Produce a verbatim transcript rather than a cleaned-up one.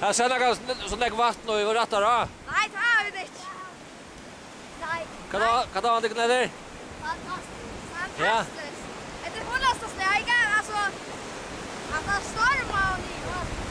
Eg sá nakað so, so nógv vatn og, og rættar á. Nei, tað hava vit ikki. Nei. Hvat tá, hvat tá, hann tykkum eftir? Fantastiskt. Ja. Fantastiskt. Hetta er fullasta slag, ikki? Altso, at tað stormar og nú.